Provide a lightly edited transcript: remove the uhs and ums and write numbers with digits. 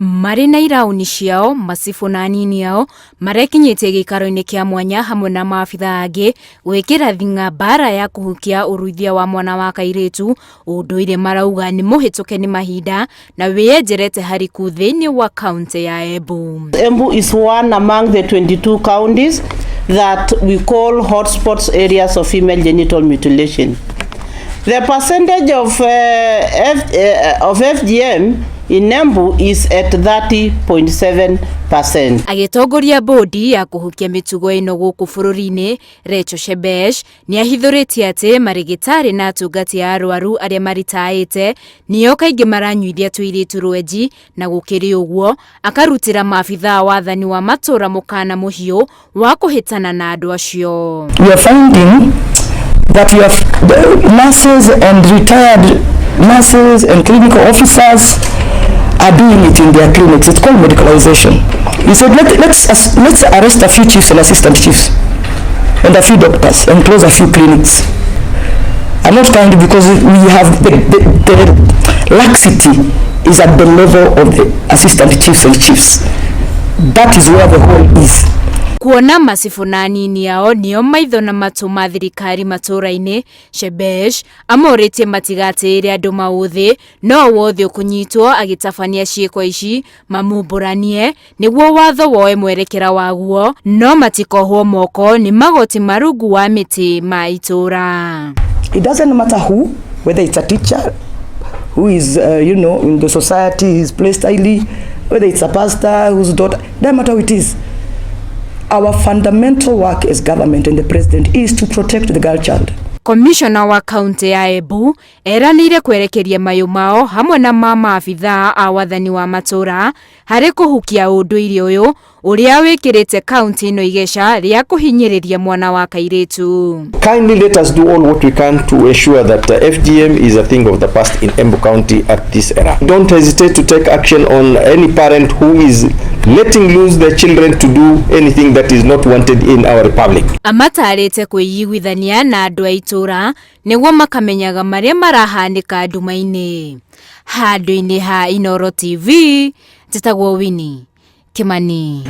Marĩ na iraũni ciao, macibũ na anini ao marekinyĩtie gĩikaro-inĩ kĩa mwanya hamwe na maabitha angĩ gwĩkĩra thing'a mbara ya kũhukia ũruithia wa mwana wa kairĩtu, ũndũire marauga nĩ mũhĩtũke nĩ mahinda na wĩyenjerete hariku thĩinĩ wa kaunti ya Embu. Embu is one among the 22 counties that we call hotspots areas of female genital mutilation. The percentage of FGM in Embu is at 30.7%. Agĩtongoria bodi ya kũhukia mĩtugo ĩno gũkũ bũrũri-inĩ, Rachel Shebesh nĩ ahithũrĩtie atĩ marĩgĩtarĩ na atungati a arwaru arĩa maritaĩte nĩo kaingĩ maranyuithia tũirĩtu rwenji, na gũkĩrĩ ũguo akarutĩra maabithaa wathani wa matũra mũkana mũhiũ wa kũhĩtana na andũ acio. We are finding that we have the nurses and retired nurses and clinical officers are doing it in their clinics. It's called medicalization. We said, let's arrest a few chiefs and assistant chiefs and a few doctors and close a few clinics. I'm not kind because we have the laxity is at the level of the assistant chiefs and chiefs. That is where the hole is. Kuona macibũ na anini ao nĩo maitho na matũ ma thirikari matũra-inĩ, Shebesh amorĩtie matigatĩĩre andũ maũthĩ, no wothe ũkũnyitwo agĩtabania ciĩko ici mamumbũranie nĩguo watho woe mwerekera waguo, no matikohwo moko nĩ magoti marungu wa mĩtĩ ma itũra. It doesn't matter who, whether it's a teacher who is in the society, is placed highly, whether it's a pastor whose daughter, doesn't matter who it is. Our fundamental work as government and the president is to protect the girl child. Komishona wa kaunti ya Embu eranĩire kwerekeria mayũ mao hamwe na ma maabithaa a wathani wa matũra harĩ kũhukia ũndũire ũyũ ũrĩa wĩkĩrĩte kaunti ĩno igeca rĩa kũhinyĩrĩria mwana wa kairĩtu. Kindly let us do all what we can to ensure that FGM is a thing of the past in Embu County at this era. Don't hesitate to take action on any parent who is letting loose their children to do anything that is not wanted in our republic. Amatarĩte kwĩiguithania na andũ a itũra nĩguo makamenyaga marĩa marahanĩka nduma-inĩ. Handũ-inĩ ha Inooro TV, njĩtagwo Winnie Kimani.